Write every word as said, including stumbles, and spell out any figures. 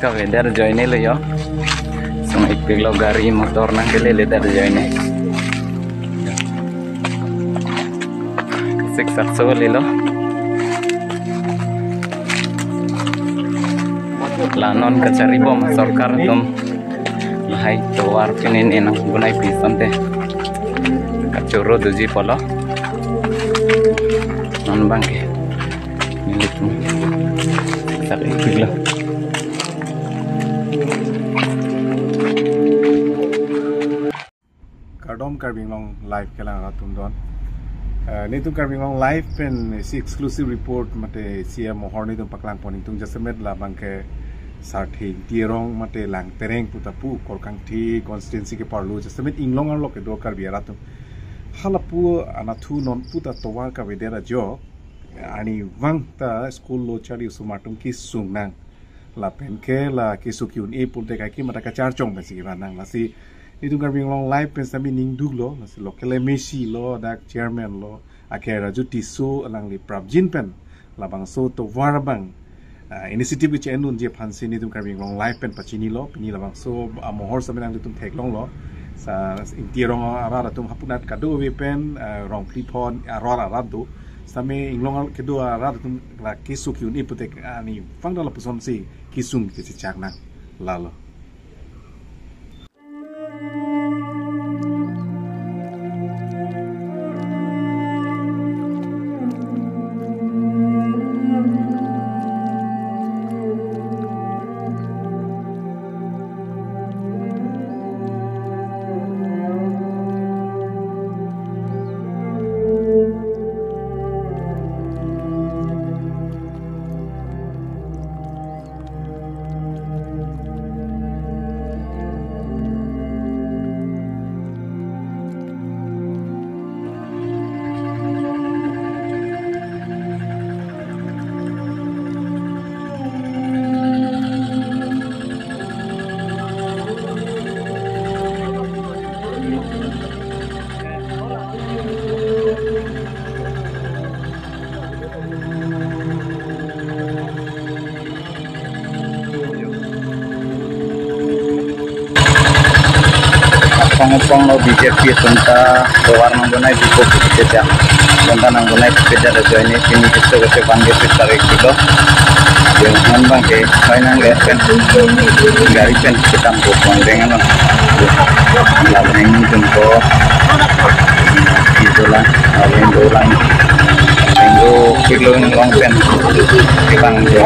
Kavedar ajoine lo jo. Sung-ikpiklo, gari motor nangkelele dar ajoine. Sik sakso lelo. La non kacharibom sorkar atum. Lahai tovar pini ne nang bunai pison te. Kachoro doji pulo. Non abangke nelitum sak-ikpiklo. Kardom Karbi Anglong Live kelang arat atum don. Eh, netum Karbi Anglong Live pen isi exclusive report mate isi amohor netum paklangpon ingtung. Jasemet labangke Sarthe Ingti Rong mate Langtereng puta pu Korkangthi constituency ke parlo. Jasemet inglong arlo kedo Karbi arat atum. Halapu anatthu non puta tovar kavedar ajok arnivang ta school lo charli osomar atum kesung nang. Lapen ke la keso ki-un-e pulote kaike mata kacharchong pensi kevan nang. Lasi netum Karbi Anglong Live pen sami ningduklo, lasi local M A C lo, dak chairman lo, ake Raju Tisso alangli prapjin pen labangso tovar abang, ah, initiative keche-endunji aphansi netum Karbi Anglong Live pen pachinilo. Pini labangso amohor sami nanglitum theklonglo. Sa Ingti Rong arat atum hapunat kadokave pen, ah, rong phli phongo arong arat do. Sami inglong kedo arat atum la keso ki-un-e pulote arnivang ta lapusonsi kesung kechechak nang lalo. Apong apong lo B J P atum ta tovar nang bonai bipo kejang. Bonta nang bonai kejang ajoine pini keso kese bangke sik tarik kilo. Yang han bangke hoi nang le pen gari pen kitam ko pon deng ano. Lalu ini jumpo itola, lalu ini dolang. Minggu kilo long pen kibang jo.